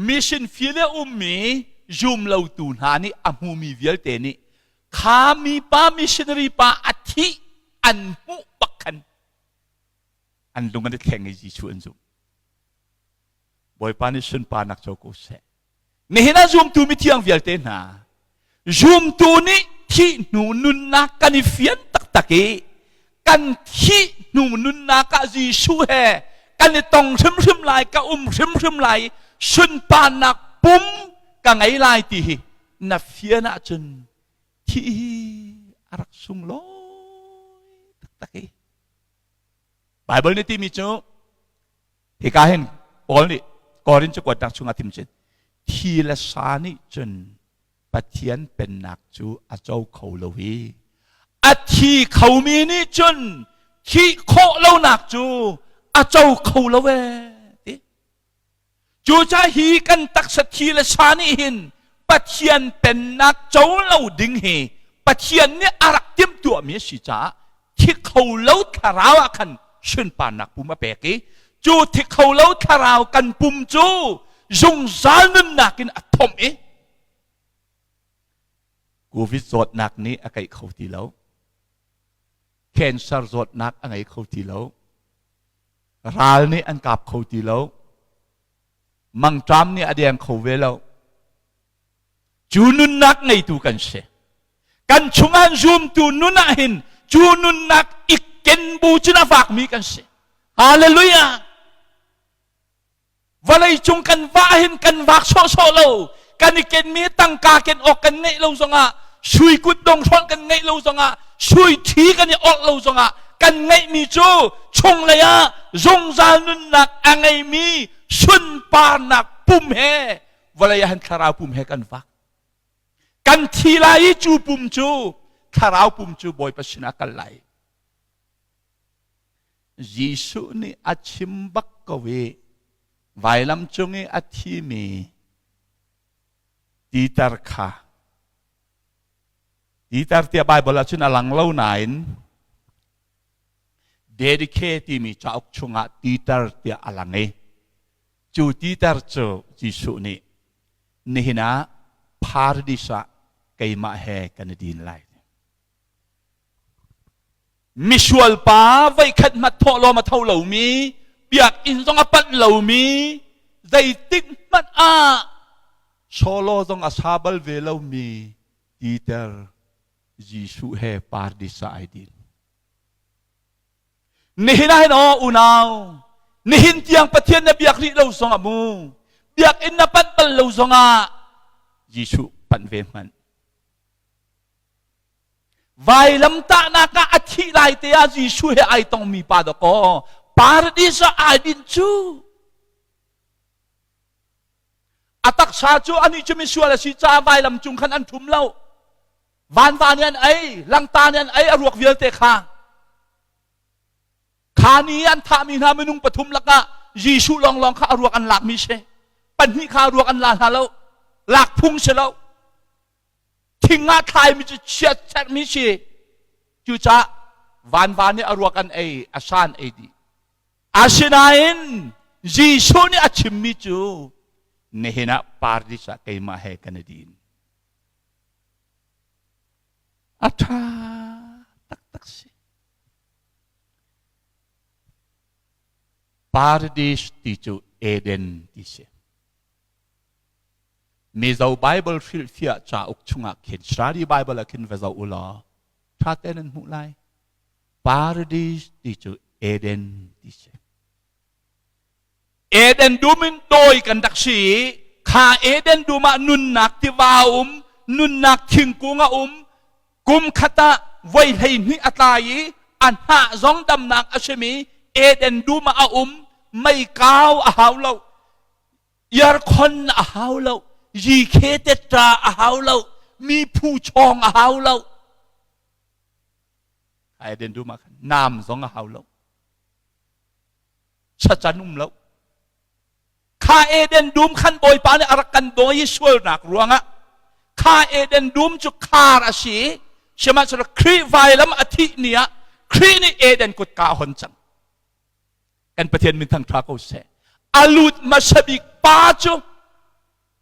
mission field i ummi zumlotu hna nih a hmumi vialte nih kha mipa missionary pa a thih an hmuh bak khan an lung an i thleng i Jesuh an zumh. Bawipa nih sunparnak co ko seh. Nihin ah zumtu mithiang vialte hna, zumtu nih thih hnu nunnak kan i fian taktak i kan thih hnu nunnak ah Jesuh he kan i tong hrimhrim lai, ka um hrimhrim lai, sunparnak pum ka ngei lai ti hi na fian ahcun thih hi a rak sunglawi taktak i Bible nih timi cu Hika hin Paul nih Korin cakuatnak chungah tim cun thi le sa nih cun Pathian pennak cu a co kho lo i a thi khomi nih cun thih khawh lonak cu a co kho lo ee ti. Cucaah hi kan taksa thi le sa nih hin Pathian pennak co lo ding hi Pathian nih a rak timhtuahmi a si caah thi kho lo thlarau ah khan sunparnak pum a pek i cu thi kho lo thlarau kan pum cu zungzal nunnak in a thomh i Covid zawtnak nih a keih kho ti lo. Cancer zawtnak a ngei kho ti lo. Ral nih an kap kho ti lo. Mangṭam nih a deng kho ve lo. Cu nunnak ngeitu kan si. Kan chungah zumtu nun ah hin cu nunnak i ken bu cun a fakmi kan si. Hallelujah! Vawlei cung kan vah hin kan vak sawhsawh lo. Kan i kenmi tangka ken awk kan ngeih lo zongah sui kutdong hrawlh kan ngeih lo zongah sui thi kan i awrh lo zongah kan ngeihmi cu chunglei ah zungzal nunnak a ngeimi sunparnak pum he vawlei ah hin thlarau pum he kan vak. Kan thi lai i cu pum cu thlarau pum cu Bawipa sinah kal lai. Jesuh nih a chim bak ko i vailam cung i a thimi Peter kha Peter tiah Baibal ah cun a lang lo nain Dedike timi cauk chungah Peter tiah a lang i cu Peter cu Jesuh nih nihin ah paradis ah keimah he kan i din lai. Misual pa voikhat hmat thawhlawm a tho lomi, biakinn zong a panh lomi, zeitik hmanh ah solo zong a sa bal ve lomi Peter Jesuh he paradis ah ai din. Nihin ah hin aw unau, nihin tiang Pathian na biak rih lo zongah mu, biakinn na panh bal lo zongah Jesuh panh ve hmanh. Vailamtahnak ah a thih lai te ah Jesuh he ai tongmi pa dakaw paradis ah ai dinh cu. A taksa cu anih cu misual a si caah vailam cung khan an ṭhum lo. Vanva nih an ei, langta nih an ei a ruak vialte kha. Kha ni an thahmi hna minung pathum lakah Jesuh lawnglawng kha a ruak an lakmi si. Pahnih kha a ruak an la hna lo. Lak phung si lo. Thing ah thlaimi cu chiat sermi si. Cucaah vanva nih a ruak an ei, a sa an ei dih. Asinain Jesuh nih a chimmi cu nihin ah paradis ah keimah he kan i din. A ṭha taktak si. Paradis ti cu Eden ti si. Mizo Bible hrilhfiah cauk chungah khin Study Bible ah khin va zoh u law ṭha tein nan hmuh lai. Paradis ti cu Eden ti si. Eden dum in dawi kan rak si i kha Eden dum ah nunnak tiva a um, nunnak thingkung a um, kum khat ah voi 12 a tlai i a hnah zong damnak a simi Eden dum ah a um, meikau a hau lo, aircon a hau lo, yikhe teṭa a hau lo, mi phu chawng a hau lo. Eden dum ah khan naam zong a hau lo. Sacan um lo. Kha Eden dum khan Bawipa nih a rak kan dawi i sualnak ruangah kha Eden dum cu khar a si i sihmanhsehlaw Khrih vailam a thih ni ah Khrih nih Eden kutka a hon cang. Kan Pathian min thangṭha ko seh. A lut hmasa bik pa cu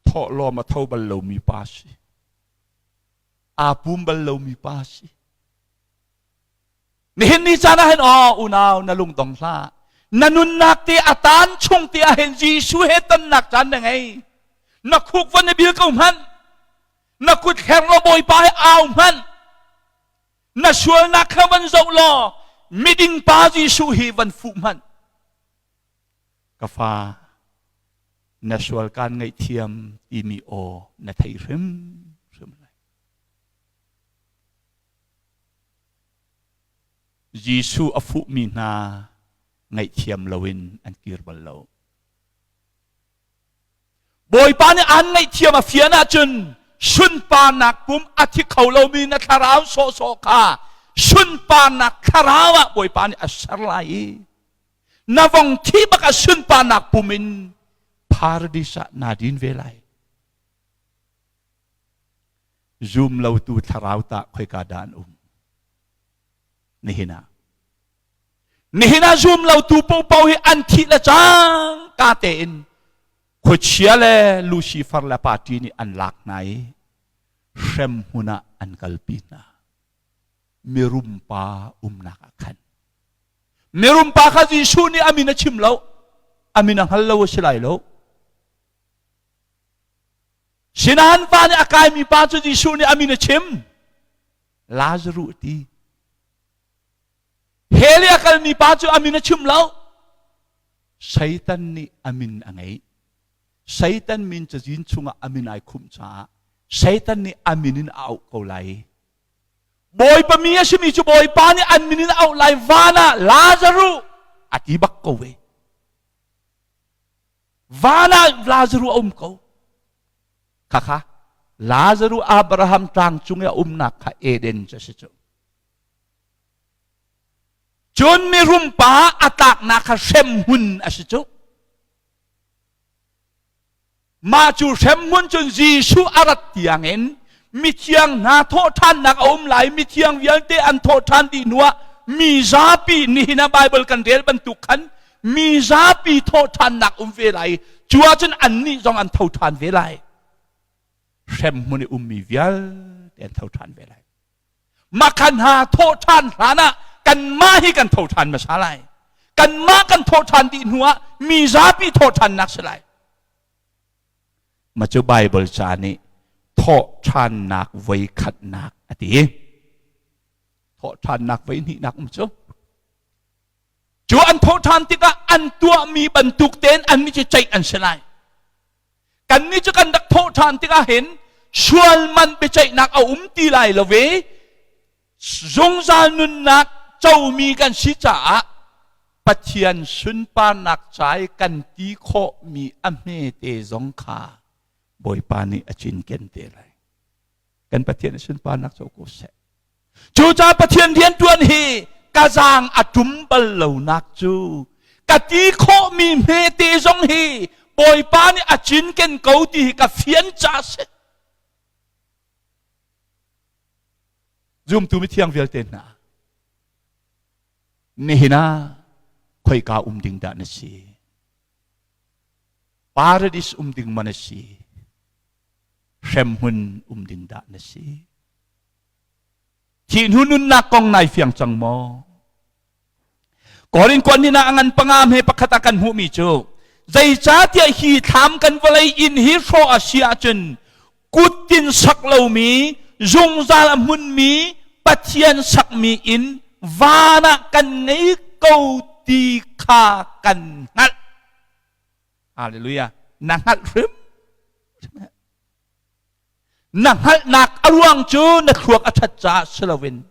thawhlawm a tho bal lomi pa si. Aa pum bal lomi pa si. Nihin ni caan ah hin aw unau na lung dong hlah. Na nunnak te a tan chung te ah hin Jesuh he tonnak caan na ngei. Na khuk van i bil ko hmanh. Na kut hler law Bawipa he au hmanh. Na sualnak kha van zoh law miding pa Jesuh hi van fuh hmanh. Ka fa, na sual kaan ngaihthiam timi aw na thei hrimhrim lai. Jesuh a fuhmi hna ngaihthiam loin an kir bal lo. Bawipa nih aan ngaihthiam a fian ahcun sunparnak pum a thi kho lomi na thlarau sawhsawh kha sunparnak thlarau ah Bawipa nih a ser lai i na vong thi bak a sunparnak pum in paradis ah naa din ve lai. Zum lotu thlarau tah khoika dah an um? Nihin ah. Nihin ah zum lotu paohpaoh hi an thih le cangka tein khuachia le Lucifer le party nih an lak hna i hrem hmun ah an kalpi hna. Mirum pa umnak ah khan. Mirum pa kha Jesuh nih a min a chim lo. A min a hngal lo a si lai lo. Sinain van i a kaimi pa cu Jesuh nih a min a chim. Lazaruh ti. Hell i a kalmi pa cu a min a chim lo. Satan nih a min a ngeih. Satan min cazin chungah a min ai khumh caah Satan nih a min in a auh ko lai. Bawipa mi a simi cu Bawipa nih an min in a auh lai van ah Lazaruh a ti bak ko ve. Van ah Lazaruh a um ko. Khakha Lazaruh Abraham tlang cung i a umnak kha Eden cu a si cu. Cun mirum pa a tlaknak kha hremhmun a si cu. Mah cu hremhmun cun Jesuh a rat tiangin mithiang hna thawhṭhannak a um lai mithiang vialte an thawhṭhan dih hnuah mi zapi nihin ah Bible kan rel bantuk khan mi zapi thawhṭhannak um ve lai cu ahcun annih zong an tho ṭhan ve lai hremhmun i ummi vialte an tho ṭhan ve lai makhan hna thawhṭhan hlan ah kanmah hi kan tho ṭhan hmasa lai kanmah kan thawhṭhan dih hnuah mi zapi thawhṭhannak si lai Ma cu Bible ca nih thawhṭhannak voi khatnak a ti. Thawhṭhannak voi hnihnak um cu. Cu an thawhṭhan tikah an tuahmi bantuk tein annih cu ceih an si lai. Kannih cu kan rak thawhṭhan tikah hin sual man biaceihnak a um ti lai lo ve. Zungzal nunnak comi kan si caah Pathian sunparnak ca i kan ti khawhmi a hmete zong kha Bawipa nih a cinken te lai. Kan Pathian sunparnak co ko seh. Cucaah Pathian rianṭuan hi ka zaang a ṭum bal lonak cu ka ti khawhmi hmete zong hi Bawipa nih a cinken ko ti hi ka fian ca si. Zumtu mithiang vialte hna, nihin ah khoika um ding dah na si? Paradis um ding ma na si? Hremhmun um ding dah na si? Thih hnu nunnak kong nai fiang cang maw? Korin kuan ni na ngan panga hme pakhat ah kan hmuhmi cu zeicahtiah hi thlam kan vawlei inn hi hrawh a si ahcun Kuttin sak lomi, zungzal a hmunmi Pathian sakmi inn van ah kan ngei ko ti kha kan hngalh. Hallelujah. Na hngalh hrim. Na hngalhnak a ruang cu na thluak a ṭhat caah si loin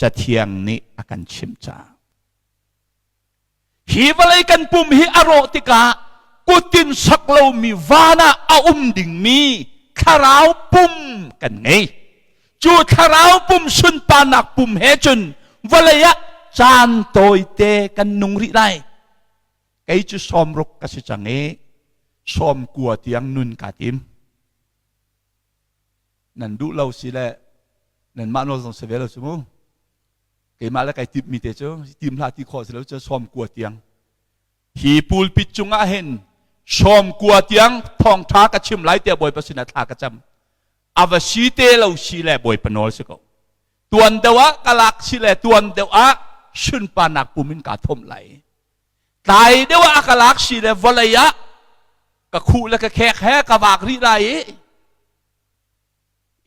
Cathiang nih a kan chimh caah. Hi vawlei kan pum hi a rawh tikah kutin sak lomi van ah a um dingmi thlarau pum kan ngei. Cu thlarau pum sunparnak pum he cun vawlei ah caan tawite kan nung rih lai. Kei cu sawmruk ka si cang i 90 tiang nun kaa tim. Nan duh lo si le nanmah nawl zong si ve lo cu mu. Keimah le kai timhmi te cu tim hlah ti khawh si lo cu 90 tiang. Hi pulpit cungah hin 90 tiang thawngṭha ka chim lai tiah Bawipa sinah thla ka cam. A va si te lo si le Bawipa nawl si ko. Tuan deuh ah ka lak si le tuan deuh ah sunparnak pum in kaa thomh lai. Tlai deuh ah a ka lak si le vawlei ah ka khuh le ka khek he ka vak rih lai i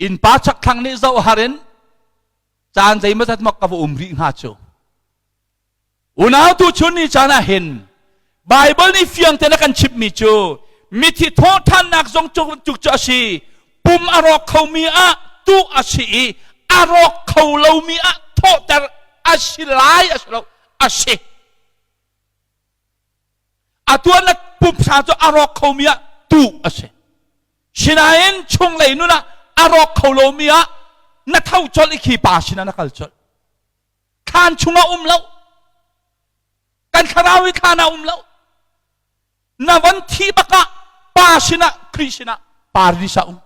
innpa chakthlang nih zoh har in caan zeimawzat mak ka va um rih hnga cu. Unau tu chun ni caan ah hin Bible nih fiang tein a kan chimhmi cu mithi thawhṭhannak zong cu bantuk cu a si pum a rawk khomi ah tuh a si i a rawk kho lomi ah thawhter a si lai a si lo a si a tuan pumsa cu a rawk khomi ah tuh a si sinain chunglei nun ah a rawk kho lomi ah na tho colh i khi pa sinah na kal colh thlan chungah um lo kan thlarau hi thlan ah um lo na van thi bakah pa sinah Khrih sinah paradis ah um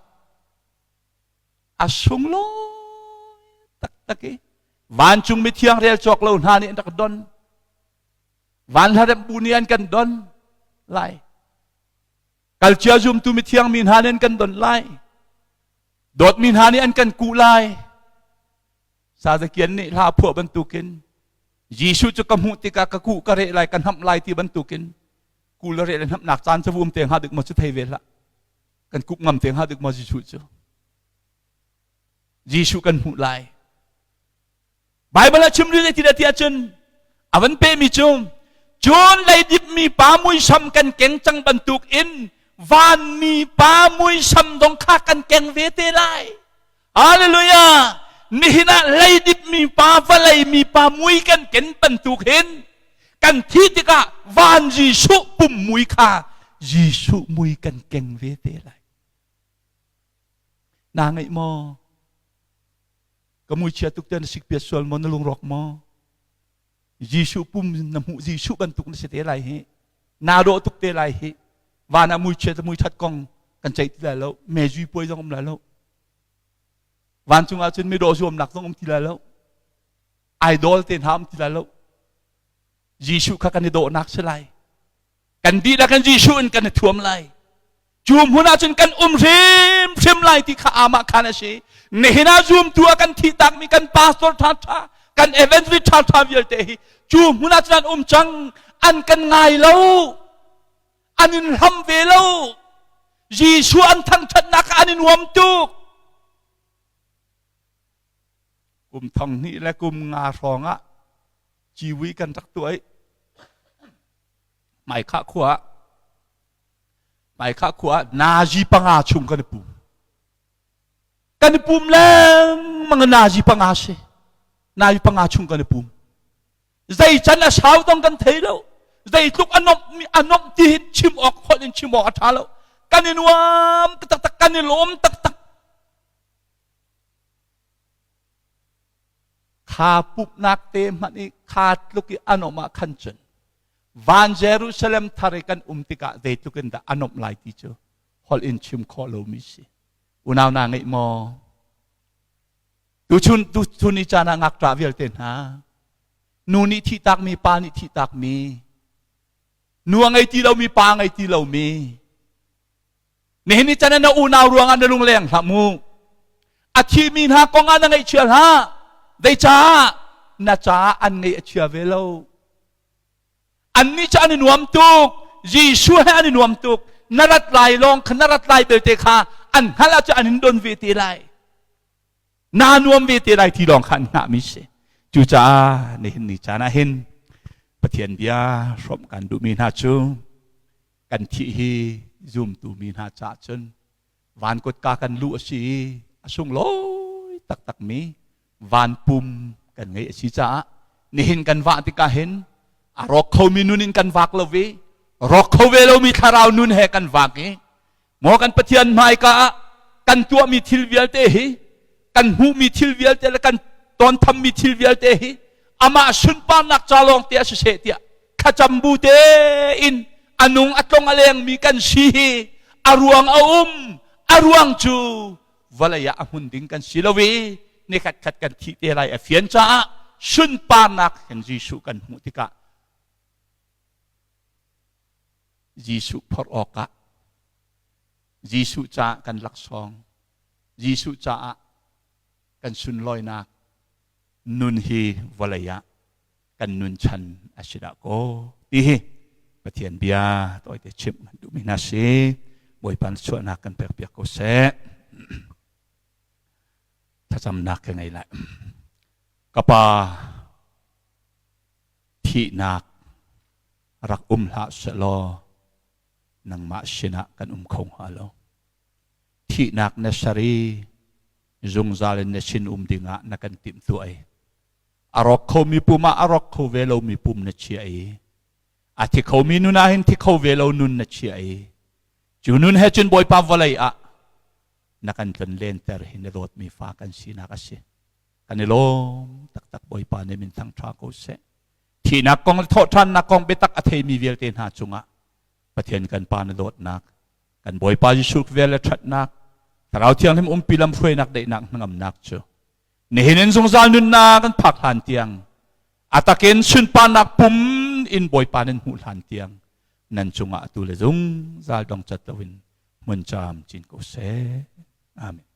a sunglawi taktak i vancung mithiang rel cawk lo hna nih an rak don van hlaremh bu nih an kan don lai kalcia zumtu mithiang mi hna nih an kan don lai dawtmi hna nih an kan kuh lai Sazakian nih hla phuah bantukin Jesuh cu ka hmuh tikah ka kuh ka reh lai ka hnamh lai ti bantukin ku le reh le hnamhnak caan cu um te hnga dik maw cu thei ve hlah kan kup ngam te hnga dik maw Jesuh cu Jesuh kan hmuh lai Bible ah chim rih ti ti ahcun a van pehmi cu cun leidip mi pa muisam kan keng cang bantuk in vanmi pa muisam dong kha kan keng ve te lai Hallelujah! Nihin ah leidip mi pa, vawlei mi pa mui kan ken bantuk hin kan thi tikah van Jesuh pum mui kha Jesuh mui kan keng ve te lai. Na ngaih maw? Ka mui chia tuk te na sikpiat sual maw na lungrawk maw? Jesuh pum na hmuh Jesuh bantuk na si te lai hi. Naa dawh tuk te lai hi. Van ah mui chiat mui that kong kan ceih ti lai lo. Mezui puai zong um lai lo. Vancung ah cun midawh zuamnak zong um ti lai lo. Idol te hna um ti lai lo. Jesuh kha kan i dawhnak si lai. Kan dihlak in Jesuh in kan i thuam lai. Cu hmun ah cun kan um hrimhrim lai ti kha amah khan a si. Nihin ah zumtu ah kan thih takmi kan pastor ṭhaṭha, kan evangelist ṭhaṭha vialte hi cu hmun ah cun an um cang. An kan ngai lo. An in hlam ve lo. Jesuh an thangṭhatnak ah an i nuam tuk. Kum thong hnih le kum nga hrawng ah ciwi kan rak tuah i Hmaikhah khua ah Hmaikhah khua ah nazi panga chung kan i pum. Kan i pum lengmang nazi panga si. Nazi panga chung kan i pum. Zei can a sau dong kan thei lo. Zeitluk a nomh a nomh ti hi chim awk holh in chim awk a ṭha lo. Kan i nuam taktak kan i lawm taktak. Kha pumhnak te hmanh i kha tluk i a nomh ah khan cun van Jerusalem thar i kan um tikah zeitluk in dah a nomh lai ti cu holh in chim khawh lomi si. Unau na ngeih maw? Tuchun tuchun ni caan ah ngakṭah vialte hna nu nih thihtakmi pa nih thihtakmi nu a ngei ti lomi pa a ngei ti lomi nihin ni caan ah na unau ruangah na lungleng hlah mu a thimi hna kong ah na ngaihchia hlah zeicah na caah an ngaih a chia ve lo Annih cu an i nuam tuk. Jesuh he an i nuam tuk. Na rat lai lawng kha na rat lai belte kha an hngalh ahcun an in don ve te lai. Naa nuam ve te lai ti lawng kha an hngahmi si. Cucaah nihin ni caan ah hin Pathian bia hrawmh kan duhmi hna cu kan thih hi zumtu mi hna caah cun van kutka kan luh a si i a sunglawi taktakmi van pum kan ngeih a si caah nihin kan vah tikah hin a rawk khomi nun in kan vak lo i rawk kho ve lomi thlarau nun he kan vak i maw kan Pathian hmaika ah kan tuahmi thil vialte hi kan hmuhmi thil vialte le kan tawnthammi thil vialte hi amah sunparnak ca lawng te a si seh tiah thlacam bu tein a nung a tlong a lengmi kan si hi a ruang a um. A ruang cu vawlei ah a hmun ding kan si lo i nikhat khat kan thih te lai a fian caah sunparnak hin Jesuh kan hmuh tikah Jesuh phorh awkah Jesuh caah kan laksawng Jesuh caah kan sunlawinak nun hi vawlei ah kan nun chan a si dah kaw ti hi Pathian bia tawite chimh kan duhmi hna si. Bawipa na chuahnak kan pek piak ko seh. Thlacamnak ka ngei lai. Ka pa thihnak rak um hlah sehlaw nangmah sinah kan um kho hnga lo. Thihnak na ser i zungzal in na sin um dingah na kan timhtuah i a rawk khomi pum ah a rawk kho ve lomi pum na chiah i a thi khomi nun ah hin thi kho ve lo nun na chiah i cu nun he cun Bawipa vawlei ah na kan tlon lenter hi na dawtmi fa kan sinak a si. Kan i lawm taktak. Bawipa nih min thang ṭha ko seh. Thihnak kong le thawhṭhannak kong biatak a theimi vialte hna cungah Pathian kan Pa na dawtnak, kan Bawipa Jesuh vel le ṭhatnak, Thlarau Thianghlim umpi lamhruainak daihnak hnangamnak cu nihin in zungzal nunnak kan phak hlan tiang, a takin sunparnak pum in Bawipa nan hmuh hlan tiang nan cungah atu le zungzal dong cat loin hmun caam cin ko seh. Amen.